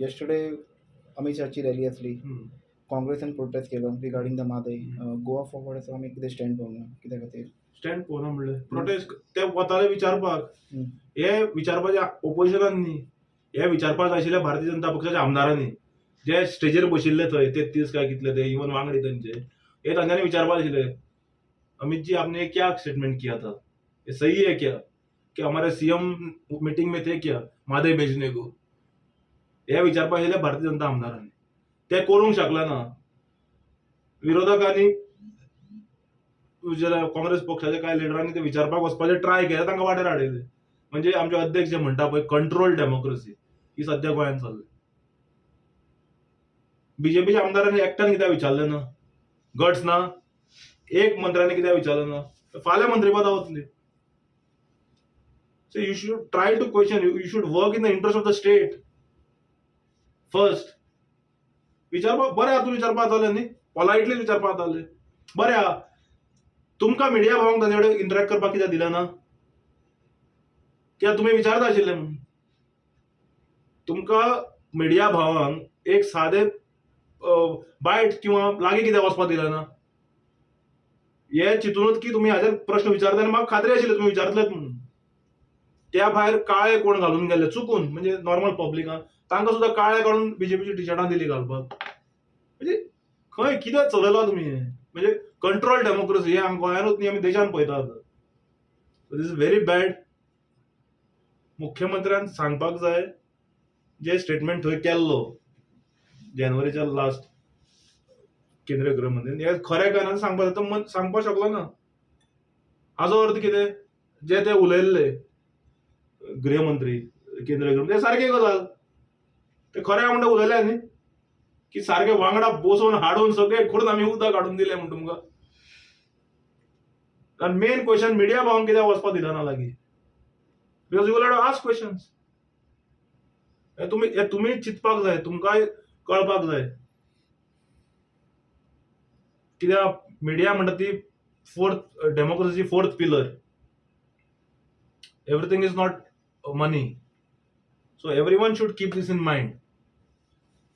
Yesterday Amit शहाची rally आसली. काँग्रेसान protest केलो regarding the Mhadei. Goa फॉरवर्डाचो आमी कितें स्टँड पळोवंक ना कित्या खातीर? स्टँड पळोवना म्हणलें, प्रोटेस्ट ते वताले विचारपाक. हे विचारपाचे ओपोजिशनान न्ही, हे विचारपाक जाय आशिल्ले भारतीय जनता पक्षाच्या आमदारांनी, जे स्टेजीर बशिल्ले थंय 33 काय कितले ते, इवन वांगडी तांचे, हे तांच्यांनी विचारपाक आशिल्ले, "अमित जी, आपने क्या स्टेटमेंट किया था, ये सही है क्या? कि हमारे सीएम मीटिंग में थे क्या म्हादय भेजने को?" हे विचारपाक आशिल्ले भारतीय जनता आमदारांनी. ते करूंक शकले ना. विरोधकांनी, काँग्रेस पक्षाच्या कांय लिडरांनी ते विचारपाक वचपाचें ट्राय केलें, तांकां वाटेर हाडयले. म्हणजे आमचे अध्यक्ष जे म्हणटा पळय, कंट्रोल डेमोक्रेसी, ही सद्या गोंयांत चल्ल्या. बीजेपीच्या आमदारांनी एकट्यान कित्याक विचारलें ना? गट्स ना? एक मंत्र्यांनी कित्याक विचारलें ना? फाल्यां मंत्रीपदां वतली. So you should try to question, you should work in the interest of the state first. विचारपाक बरें हातून विचारपाक जालें न्ही, पोलायटली विचारपाक जालें. बरें आहा, तुमकां मिडिया भावांक तांचे कडेन इंटरेक्ट करपाक कित्याक दिलें ना? कित्याक तुमी विचारता आशिल्ले म्हणून. तुमकां मिडिया भावांक एक सादे बायट किंवा लागीं कित्याक वचपाक दिलें ना? हे चिंतूनच की तुमी हाजेर प्रश्न विचारता आनी म्हाका खात्री आशिल्ली तुमी विचारतलेच म्हणून. त्या भायर काळे कोण घालून गेले चुकून, म्हणजे नॉर्मल पब्लिकान, तांकां सुद्दां काळे काडून बीजेपीची टिशर्टां दिली घालपाक. म्हणजे खंय कितें चलयलां तुमी हें? म्हणजे कंट्रोल डेमोक्रेसी हें गोंयानूच न्ही, आमी देशान पळयता आतां. This is very bad. मुख्यमंत्र्यान सांगपाक जाय, जे स्टेटमेंट थंय केल्लो जानेवारीच्या लास्ट केंद्रीय गृहमंत्री, हे खरें काय ना सांगपाक जाय. तो सांगपाक शकलो ना. हाजो अर्थ कितें? जे ते उलयल्ले गृहमंत्री, केंद्रीय गृह, ते सारके गजाल, ते खरें म्हणटा उलयले न्ही, की सारके वांगडा बसोवन हाडून सगळे करून आमी उदक हाडून दिलें म्हण तुमकां. आनी मेन क्वेश्चन, मिडिया भावांक कित्याक वचपाक दिना ना लागीं? Because you will have ask questions. हे तुमी चिंतपाक जाय, तुमकांय कळपाक जाय, कित्याक मिडिया म्हणटा ती fourth democracy, fourth pillar. Everything is not money, so everyone should keep this in mind.